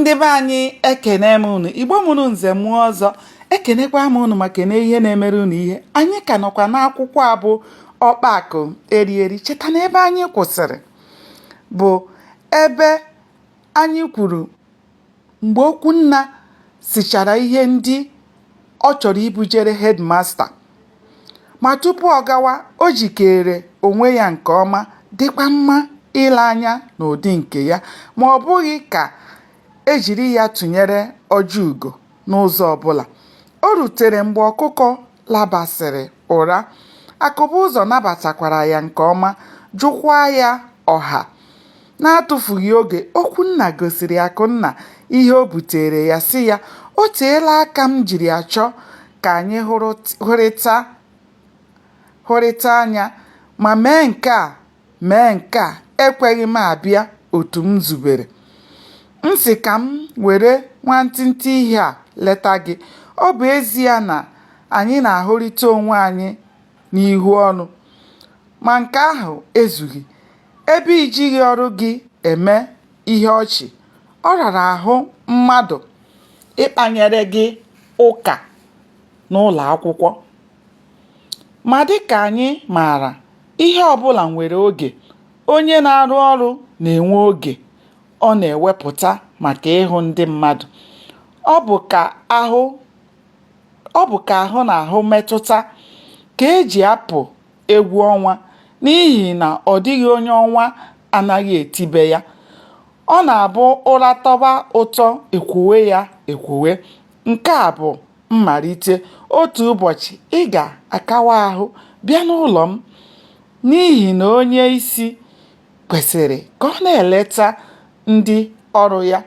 Ndị be anyị, ekene m unu. Igbo mụrụ nze mụọ ọzọ, ekenekwa m unu ma kene ihe na-emere unu ihe. Anyị ka nọkwa n'akwụkwọ a bụ Ọkpa Akụ Eri Eri. Cheta na ebe anyị kwụsịrị bụ ebe anyị kwuru mgbe Okwunna sichara ihe ndị ọ chọrọ ibujere headmaster. Ma tupu ọ gawa, o jikeere onwe ya nke ọma, dịkwa mma ile anya n'ụdị nke ya, ma ọ bụghị ka e jiri ya tụnyere Ojiugo n'ụzọ ọbụla. O rutere mgbe ọkụkọ labasịrị ụra. Akụbụzọ nabatakwara ya nke ọma, jụkwaa ya ọha. N'atụfughị oge, Okwunna gosiri Akụnna ihe o buteere ya sị ya, O teela aka m jiri achọ ka anyị hụrịta anya ma mee nke a mee nke a ekweghị m abịa otu m zubere. M sị ka m were nwantịntị ihe a leta gị. Ọ bụ ezie na anyị na-ahụrịta onwe anyị n'ihu ọrụ, ma nke ahụ ezughị. Ebe i jighị ọrụ gị eme ihe ọchị, ọ rara ahụ mmadụ ịkpanyere gị ụka n'ụlọakwụkwọ. Ma dịka anyị maara, ihe ọbụla nwere oge. Onye na-arụ ọrụ na-enwe oge ọ na-ewepụta maka ịhụ ndị mmadụ. Ọ bụ ka ahụ na ahụ metụta ka e ji apụ egwu ọnwa n'ihi na ọ dịghị onye ọnwa anaghị eti be ya. Ọ na-abụ ụra tọba ụtọ e kwowe ya ekwowe. Nke a bụ mmalite. Otu ụbọchị ị ga-akawa ahụ bịa n'ụlọ m n'ihi na onye isi kwesịrị ka ọ na-eleta ndị ọrụ ya.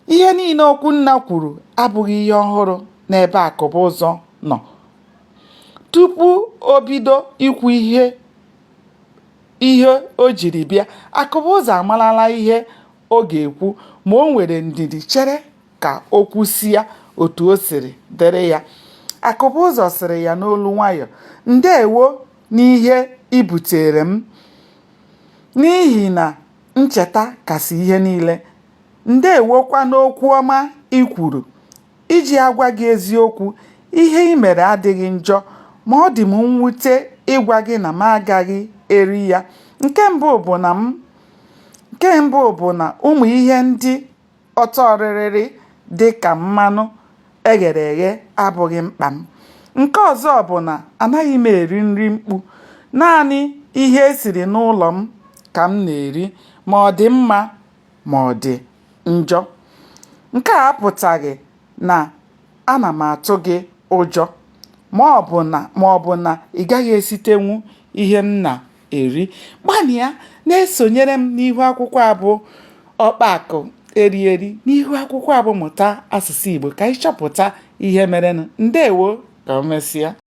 Ihe niile Okwunna kwuru abụghị ihe ọhụrụ n'ebe Akụbụzọ nọ. Tupu o bido ikwu ihe ihe o jiri bịa, Akụbụzọ amarala ihe ọ ga-ekwu ma o nwere ndidi chere ka o kwusịa otu o siri dịrị ya. Akụbụzọ sịrị ya n'olu nwayọ, "Ndeewo n'ihe i buteere m n'ihi na ncheta kasị ihe niile. Ndeewokwa n'okwu ọma i kwuru. Iji agwa gị eziokwu, ihe i mere adịghị njọ ma ọ dị m mwute ịgwa gị na m agaghị eri ya. Nke mbụ bụ na ụmụ ihe ndị ọtọrịrịrị dị ka mmanụ e ghere eghe abụghị mkpa m. Nke ọzọ bụ na anaghị m eri nri mkpu. Naanị ihe e siri n'ụlọ m ka m na-eri ma ọ dị mma ma ọ dị njọ. Nke a apụtaghị na ana m atụ gị ụjọ maọbụ na ị gaghị esitenwu ihe m na-eri. Gbalịa na-esonyere m n'ihu akwụkwọ a bụ Ọkpa Akụ Eri Eri n'ihu akwụkwọ a bụ Mụta Asụsụ Igbo ka ị chọpụta ihe merenụ. Ndewo, ka o mesịa.